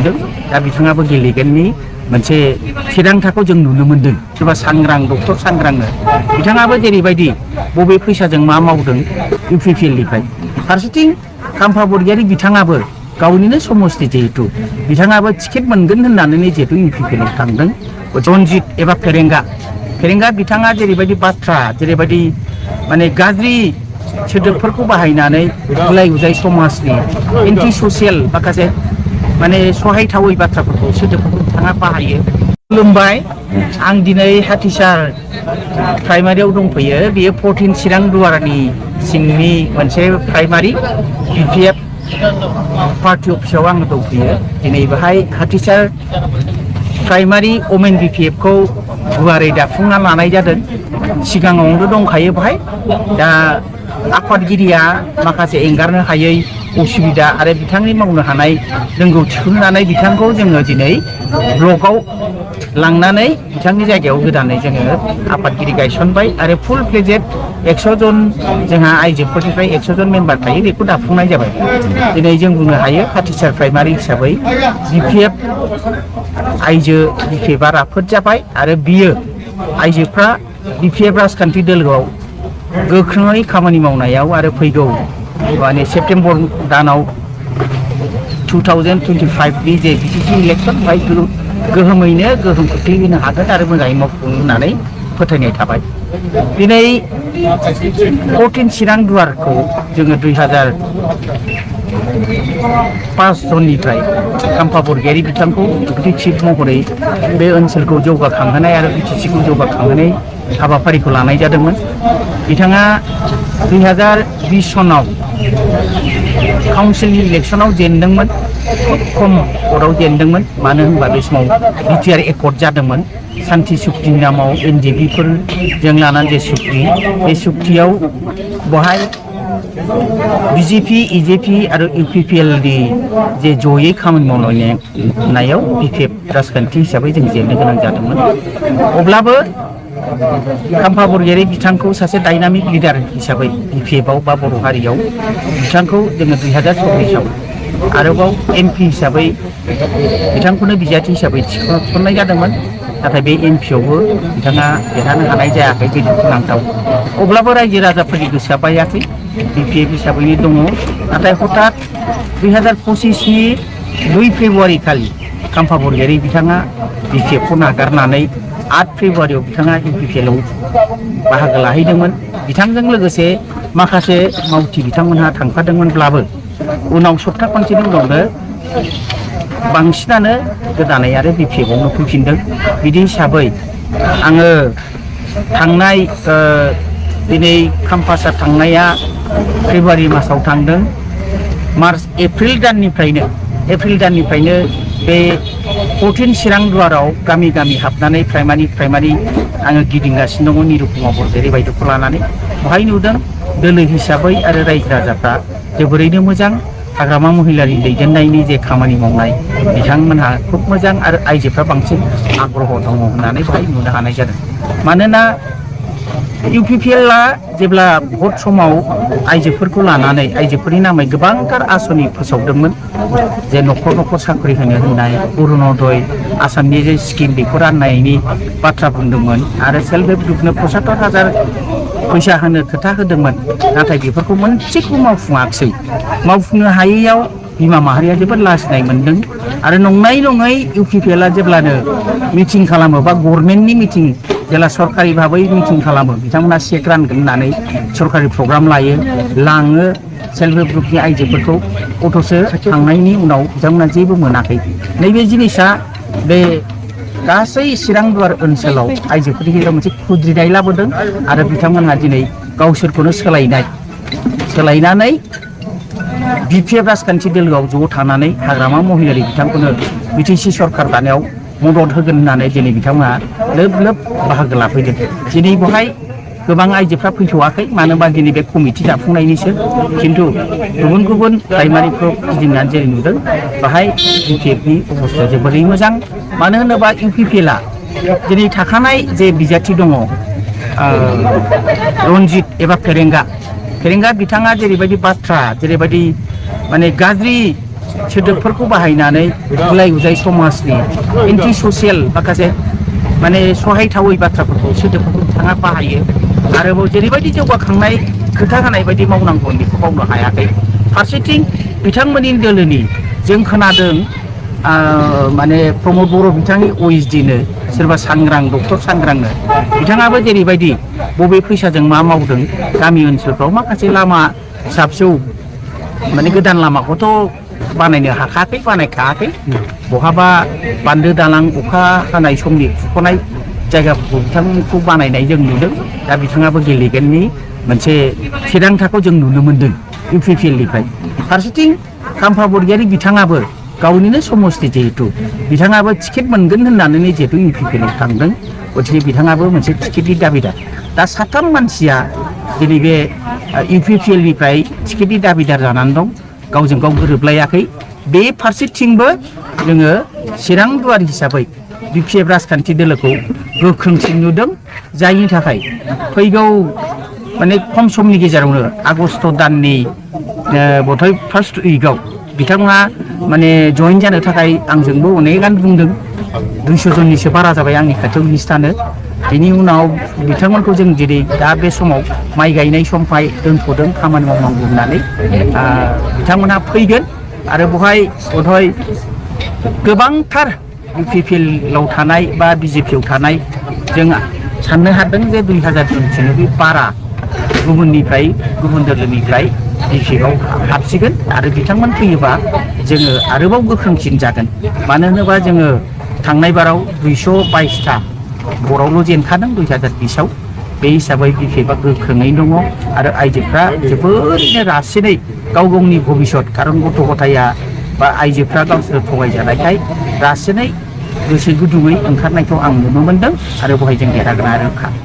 फैफिनदों दा बिथाङाबो गेलेगोननि मोनसे थिरांथाखौ जों नुनो मोन्दों सोरबा सांग्रां डक्टर सांग्रांनो बिथाङाबो जेरैबायदि बबे फैसाजों मा मावदों इउपिपिएलनिफ्राय फारसेथिं खाम्फा बरगयारी बिथाङाबो गावनिनो समस्ति जिहेतु बिथाङाबो टिकेट मोनगोन होननानै जिहेतु इउपिपिएलआव थांदों रनजित एबा फेरेंगा बिथाङा जेरैबायदि बाथ्रा जेरैबायदि माने गाज्रि सोदोबफोरखौ बाहायनानै गुलाय गुजाय समाजनि एन्टि ससियेल माखासे माने सहायथावै बाथ्राफोरखौ सोदोबफोरखौ बिथाङा बाहायो खुलुमबाय आं दिनै हाथिसार प्राइमारियाव दंफैयो बेयो 14 चिरां दुवारनि सिंनि मोनसे प्राइमारि बिपिएफ पार्टी अफिसाव आङो दंफैयो दिनै बेहाय हाथिसार प्राइमारि वमेन बिपिएफखौ गुवारै दाफुंना लानाय जादों सिगाङावनो दंखायो बेहाय दा आफादगिरिया माखासे एंगारनो हायै उसुबिदा आरो बिथांनि मावनो हानाय रोंगौथिखौ नुनानै बिथांखौ जोङो दिनै ब्लकआव लांनानै बिथांनि जायगायाव गोदानै जोङो आफादगिरि गायसनबाय आरो फुल प्लेजेड 100 जन जोंहा आइजोफोरनिफ्राय 100 जन मेम्बार थायो बेखौ दाफुंनाय जाबाय दिनै जों बुंनो हायो हाथिसार प्राइमारि हिसाबै बिपिएफ आइजो बिपिएफआ राफोद जाबाय आरो बियो आइजोफ्रा बिपिएफ राजखान्थि दोलोआव गोख्रोङै खामानि मावनायाव आरो फैगौ माने सेप्तेम्बर दानाव 2025 नि जे बिटिसि इलेक्सन बेहाय गोहोमैनो गोहोम खोख्लैनो हागोन आरो मोजाङै मावफुंगोन होननानै फोथायनाय थाबाय दिनै 14 चिरां दुवारखौ जोङो 2005 जननिफ्राय खाम्फा बरगयारी बिथांखौ डिप्युटि चिफ महरै बे ओनसोलखौ जौगाखांहोनाय आरो बिटिसिखौ जौगाखांहोनाय हाबाफारिखौ लानाय जादोंमोन बिथाङा 2020 सनाव काउन्सिलनि इलेक्सनाव जेनदोंमोन खुब खम भटआव जेनदोंमोन मानो होनबा बे समाव बिटिआर एकर्ड जादोंमोन शान्ति सुक्तिनि नामाव एनडिएफबिफोरजों लानानै जे सुक्ति बे सुक्तियाव बहाय बिजेपि इजेपि आरो इउपिपिएलनि जे जयै खामानि मावलायनायाव बिपिएफ राजखान्थि हिसाबै जों जेननो गोनां जादोंमोन अब्लाबो खाम्फा बरगयारी बिथांखौ सासे डायनामिक लिडार हिसाबै बिपिएफआव बा बर' हारियाव बिथांखौ जोङो 2024 आव आरोबाव एमपि हिसाबै बिथांखौनो बिजाथि हिसाबै थिसननाय जादोंमोन नाथाय बे एमपिआवबो बिथाङा देरहानो हानाय जायाखै बे दुखुनांथाव अब्लाबो रायजो राजाफोरनि गोसोआ बायाखै बिपिएफ हिसाबैनो दङ नाथाय हठात 2025 नि 2 फेब्रुवारि खालि खाम्फा बरगयारी बिथाङा बिपिएफखौ नागारनानै 8 फेब्रुवारियाव बिथाङा इउपिपिएलआव बाहागो लाहैदोंमोन बिथांजों लोगोसे माखासे मावथि बिथांमोनहा थांफादोंमोनब्लाबो उनाव सप्ता खनसेनि उनावनो बांसिनानो गोदानै आरो बिपिएफआवनो फैफिनदों बिदि हिसाबै आङो थांनाय दिनै खाम्फासार थांनाया फेब्रुवारि मासाव थांदों मार्च एप्रिल दाननिफ्रायनो बे 14 चिरां दुवाराव गामि गामि हाबनानै प्राइमारि आङो गिदिंगासिनो दङ निरुपमा बरगयारी बायदिखौ लानानै बेहाय नुदों दोलो हिसाबै आरो रायजो राजाफ्रा जोबोरैनो मोजां हाग्रामा महिलारि दैदेननायनि जे खामानि मावनाय बिथांमोनहा खुब मोजां आरो आइजोफ्रा बांसिन आग्रह दङ होननानै बेहाय नुनो हानाय जादों मानोना इउपिपिएलआ जेब्ला भट समाव आइजोफोरखौ लानानै आइजोफोरनि नामै गोबांथार आसनि फोसावदोंमोन जे न'खर न'खर साख्रि होनाय अरुणोदय आसामनि जे स्किम बेखौ राननायनि बाथ्रा बुंदोंमोन आरो सेल्फ हेल्प ग्रुपनो 75,000 फैसा होनो खोथा होदोंमोन नाथाय बेफोरखौ मोनसेखौ मावफुङाखिसै मावफुंनो हायैयाव बिमा माहारिया जोबोद लाजिनाय मोनदों आरो नङै इउपिपिएलआ जेब्लानो मिटिं खालामो बा गभर्नमेन्टनि मिटिं जेला सरकारि भाबै मिटिं खालामो बिथांमोना चेक रानगोन होननानै सरकारि प्रग्राम लाङो सेल्फ हेल्प ग्रुपनि आइजोफोरखौ अथ'सो थांनायनि उनाव बिथांमोना जेबो मोनाखै नैबे जिनिसा बे गासै चिरां दुवार ओनसोलाव आइजोफोरनि गेजेराव मोनसे खुद्रिनाय लाबोदों आरो बिथांमोनहा दिनै गावसोरखौनो सोलायनानै बिपिएफ राजखान्थि दोलोआव ज' थानानै हाग्रामा महिलारि बिथांखौनो बिटिसि सरकार दानायाव मदद होगोन होननानै दिनै बिथांमोना लोब बाहागो लाफैदों दिनै बेवहाय गोबां आइजोफ्रा फैथ'वाखै मानो होनबा दिनै बे कमिटि दाफुंनायनिसो खिन्थु गुबुन प्राइमारिखौ गिदिंनानै जेरै नुदों बेहाय बिपिएफनि अबस्थाया जोबोरै मोजां मानो होनोबा इउपिपिएलआ दिनै थाखानाय जे बिजाथि दङ रनजित एबा फेरेंगा बिथाङा जेरैबायदि बाथ्रा जेरैबायदि माने गाज्रि सोदोबफोरखौ बाहायनानै गुलाय गुजाय समाजनि एन्टि ससियेल माखासे माने सहायथावै बाथ्राफोरखौ सोदोबफोरखौ बिथाङा बाहायो आरोबाव जेरैबायदि जौगाखांनाय खोथा होनाय बायदि मावनांगौ बेखौ मावनो हायाखै फारसेथिं बिथांमोननि दोलोनि जों खोनादों माने प्रमद बर' बिथांनि OSD-नो सोरबा सांग्रां डक्टर सांग्रांनो बिथाङाबो जेरैबायदि बबे फैसाजों मा मावदों गामि ओनसोलफ्राव माखासे लामा फिसा फिसौ माने गोदान लामाखौथ' बानायनो हाखायाखै बानायखायाखै बहाबा बान्दो दालां अखा हानाय समनि खुरख'नाय जायगाफोरखौ बिथांखौ बानायनाय जों नुदों दा बिथाङाबो गेलेगोननि मोनसे थिरांथाखौ जों नुनो मोन्दों UPPL-निफ्राय फारसेथिं खाम्फा बरग'यारि बिथाङाबो गावनिनो समस्ति जिहेतु बिथाङाबो टिकेट मोनगोन होननानै जिहेतु UPPL-आव थांदों गथिखे बिथाङाबो मोनसे टिकेटनि दाबिदार दा साथाम मानसिया दिनै बे UPPL-निफ्राय टिकेटनि दाबिदार जानानै दं गावजों गाव गोरोबलायाखै बे फारसेथिंबो जोङो चिरां दुवार हिसाबै BPF राजखान्थि दोलोखौ गोख्रोंसिन नुदों जायनि थाखाय फैगौ माने खम समनि गेजेरावनो आगस्ट दाननि बधय फार्स्ट उइकआव बिथाङा माने जइन जानो थाखाय आंजोंबो अनेकानो बुंदों 200 जननिसो बारा जाबाय आंनि खाथियाव लिस्टआनो बेनि उनाव बिथांमोनखौ जों जेरै दा बे समाव माइ गायनाय समखाय दोनथ'दों खामानि मावनांगौ होननानै बिथांमोनहा फैगोन आरो बेवहाय बधय गोबांथार UPPL-आव थानाय बा BJP-आव थानाय जों साननो हादों जे 2000 जनसोनि बारा गुबुननिफ्राय गुबुन दोलोनिफ्राय BJP-आव हाबसिगोन आरो बिथांमोन फैयोबा जोङो आरोबाव गोख्रोंसिन जागोन मानो होनोबा जोङो थांनाय बाराव 222टा बरावल' जेनखादों 2020आव बे हिसाबै BJP-आ गोख्रोङै दङ आरो आइजोफ्रा जोबोरैनो रासिनै गाव गावनि भबिसत खारन गथ' गथाया बा आइजोफ्रा गावसोर थगायजानायखाय रासिनै गोसो गुदुङै ओंखारनायखौ आं नुनो मोन्दों आरो बेवहाय जों देरहागोन आरो रोखा